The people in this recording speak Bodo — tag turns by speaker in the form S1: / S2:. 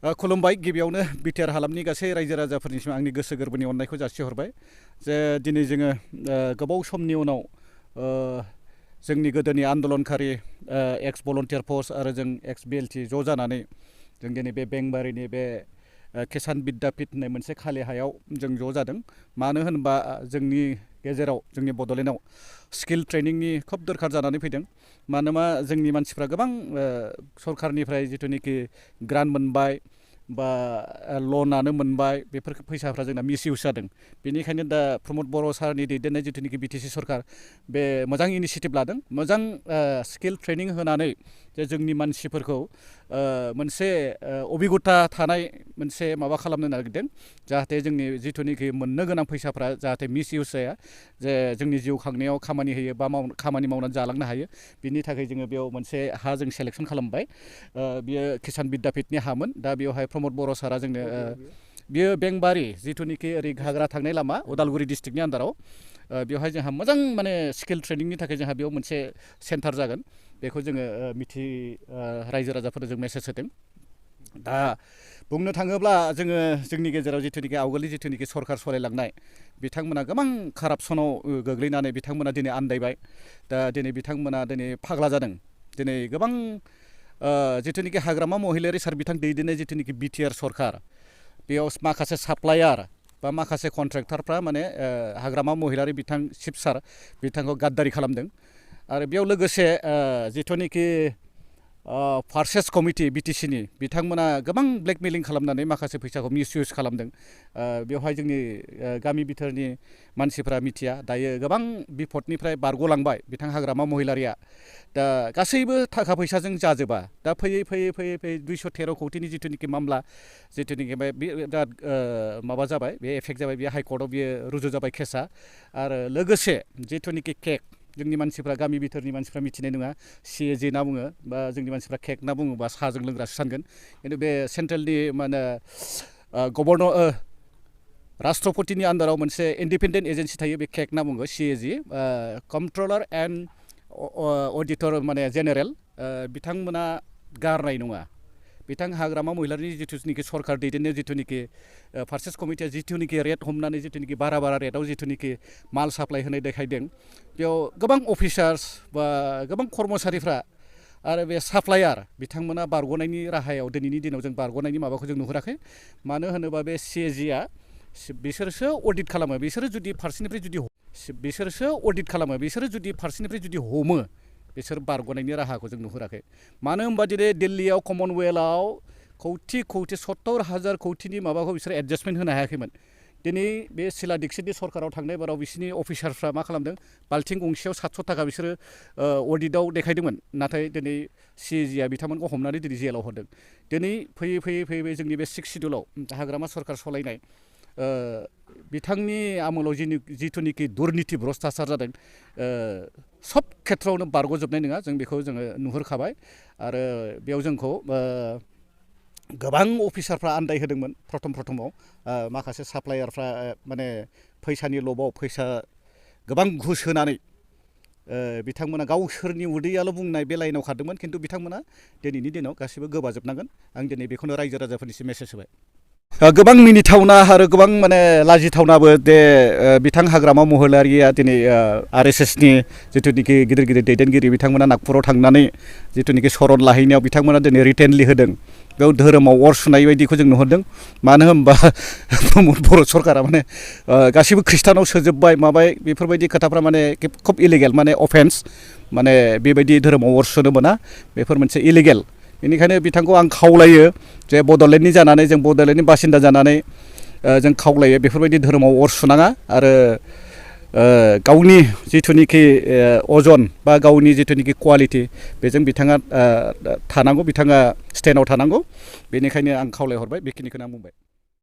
S1: खुलुमबाय गिबियावनो बिटिआर हालामनि गासै रायजो राजाफोरनिसिम आंनि गोसो गोरबोनि अननायखौ जासिहरबाय जे दिनै जोङो गोबाव समनि उनाव जोंनि गोदोनि आन्दोलनकारि एक्स भलन्टियार फर्स आरो जों एक्स बिएलटि ज' जानानै जों दिनै बे बेंबारिनि बे किसान बिद्यापीठ होननाय मोनसे खालि हायाव जों ज' जादों। मानो होनबा जोंनि गेजेराव जोंनि बड'लेण्डआव स्किल ट्रेनिंनि खोब दरखार जानानै फैदों। मानोना जोंनि मानसिफ्रा गोबां सरकारनिफ्राय जिथुनिखि ग्रान्ट मोनबाय बा लनानो मोनबाय बेफोर फैसाफ्रा जोंना मिसइउज जादों। बेनिखायनो दा प्रमद बर' सारनि दैदेननाय जिथुनिखि बिटिसि सरकार बे मोजां इनिसियेटिभ लादों, मोजां स्किल ट्रेनिं होनानै जे जोंनि मानसिफोरखौ मोनसे अभिगता थानाय मोनसे माबा खालामनो नागिरदों, जाहाथे जोंनि जिथुनिखि मोननो गोनां फैसाफ्रा जाहाथे मिसइउज जाया, जे जोंनि जिउ खांनायाव खामानि होयो बा खामानि मावनानै जालांनो हायो। बिनि थाखाय जोङो बेयाव मोनसे हा जों सेलेक्सन खालामबाय। बियो किसान बिद्यापीठनि हामोन। दा बेवहाय प्रमद बर' सारा जोंनो बियो बेंबारि जिथुनिखि ओरै घाग्रा थांनाय लामा उदालगुरि डिस्ट्रिक्टनि आन्दाराव बेवहाय जोंहा मोजां माने स्किल ट्रेनिंनि थाखाय जोंहा बेयाव मोनसे सेन्टार जागोन। बेखौ जोङो रायजो राजाफोरनो जों मेसेज होदों। दा बुंनो थाङोब्ला जोङो जोंनि गेजेराव जिथुनिखि आवगोलनि जिथुनिखि सरकार सालायलांनाय बिथांमोना गोबां कारापसनाव गोग्लैनानै बिथांमोना दिनै आन्दायबाय। दा दिनै बिथांमोना दिनै फाग्ला जादों। दिनै गोबां जिथुनिखि हाग्रामा महिलारि सार बिथां दैदेननाय जिथुनिखि बिटिआर सरकार, बेयाव माखासे साप्लायार बा माखासे कन्ट्रेक्टरफ्रा माने हाग्रामा महिलारि बिथां चिफ सार बिथांखौ गाद्दारि खालामदों। आरो बेयाव लोगोसे जिथुनिखि पारचेस कमिटि बिटिसिनि बिथांमोना गोबां ब्लेकमेलिं खालामनानै माखासे फैसाखौ मिसइउज खालामदों। बेवहाय जोंनि गामि बिथोरनि मानसिफ्रा मिथिया, दायो गोबां बिपदनिफ्राय बारग'लांबाय बिथां हाग्रामा महिलारिया। दा गासैबो थाखा फैसाजों जाजोबा। दा फैयै 213 कौटिनि जिथुनिखि मामला जिथुनिखि बिराद माबा जाबाय, बे एफेक्ट जाबाय, बे हाइकर्टआव बियो रुजु जाबाय केसा। आरो लोगोसे जिथुनिखि केक, जोंनि मानसिफ्रा गामि बिथोरनि मानसिफ्रा मिथिनाय नङा, CAG होनना बुङो बा जोंनि मानसिफ्रा केक होनना बुङोबा साहाजों लोंग्रासो सानगोन। खिन्थु बे सेन्ट्रेलनि माने गभर्नर राष्ट्रपतिनि आन्दाराव मोनसे इन्डिपेन्डेन्ट एजेन्सि थायो, बे केक होनना बुङो CAG, कन्ट्रलार एन्ड अडिटर माने जेनेरेल, बिथांमोना गारनाय नङा। बिथां हाग्रामा महिलारिनि जिथुनिखि सरकार दैदेननाय जिथुनिखि पारचेस कमिटिया जिथुनिखि रेट हमनानै जिथुनिखि बारा रेटआव जिथुनिखि माल साप्लाइ होनाय देखायदों, बेयाव गोबां अफिसार्स बा गोबां कर्मचारिफ्रा आरो बे साप्लायार बिथांमोना बारग'नायनि राहायाव दिनैनि दिनाव जों बारग'नायनि माबाखौ जों नुहुराखै। मानो होनोबा बे CAGआ बिसोरसो अडिट खालामो, बिसोरो जुदि फारसेनिफ्राय जुदि हमो, बिसोर बारग'नायनि राहाखौ जों नुहुराखै। मानो होनबा दिनै दिल्लीयाव कमनवेल्थआव कौटि 70,000 कौटिनि माबाखौ बिसोर एडजास्टमेन्ट होनो हायाखैमोन। दिनै बे शीला दीक्षितनि सरकाराव थांनाय बाराव बिसोरनि अफिसारफ्रा मा खालामदों, बाल्थिं गंसेयाव 700 थाखा बिसोरो अडिटआव देखायदोंमोन। नाथाय दिनै CAGआ बिथांमोनखौ हमनानै दिनै जेलाव हरदों। दिनै फैयै जोंनि बे 6 शिड्युलाव हाग्रामा सरकार सालायनाय बिथांनि आमोलाव जिथुनिखि दुर्निति भ्रष्टाचार जादों, सब खेथ्रआवनो बारग'जोबनाय नङा, जों बेखौ जोङो नुहुरखाबाय। आरो बेयाव जोंखौ गोबां अफिसारफ्रा आन्दाय होदोंमोन प्रथमाव। माखासे साप्लायारफ्रा माने फैसानि लबाव गोबां घुस होनानै बिथांमोना गावसोरनि उदैयाल' बुंनाय बे लाइनाव खारदोंमोन। खिन्थु बिथांमोना दिनैनि दिनाव गासिबो गोबाजोबनांगोन। आं दिनै बेखौनो रायजो राजाफोरनिसिम मेसेज होबाय। गोबां मिनिथावना आरो गोबां माने लाजिथावनाबो दे बिथां हाग्रामा महिलारिया दिनै RSSनि जिथुनिखि गिदिर दैदेनगिरि बिथांमोना नागपुराव थांनानै जिथुनिखि सरन लाहैनायाव बिथांमोना दिनै रिटेनलि होदों। बेयाव धोरोमाव अर सुनाय बायदिखौ जों नुहुरदों। मानो होनबा प्रमद बर' सरकारा माने गासिबो ख्रिस्टानाव सोजोब्बाय माबाय, बेफोरबायदि खोथाफ्रा माने खोब इलिगेल, माने अफेन्स, माने बेबायदि धोरोमाव अर सुनो मोना, बेफोर मोनसे इलिगेल। बेनिखायनो बिथांखौ आं खावलायो जे बड'लेण्डनि जानानै, जों बड'लेण्डनि बासिन्दा जानानै जों खावलायो बेफोरबायदि धोरोमाव अर सुनाङा। आरो गावनि जिथुनिखि अजन बा गावनि जिथुनिखि क्वालिटि, बेजों बिथाङा थानांगौ, बिथाङा स्टेन्डआव थानांगौ। बेनिखायनो आं खावलायहरबाय, बेखिनिखौनो आं बुंबाय।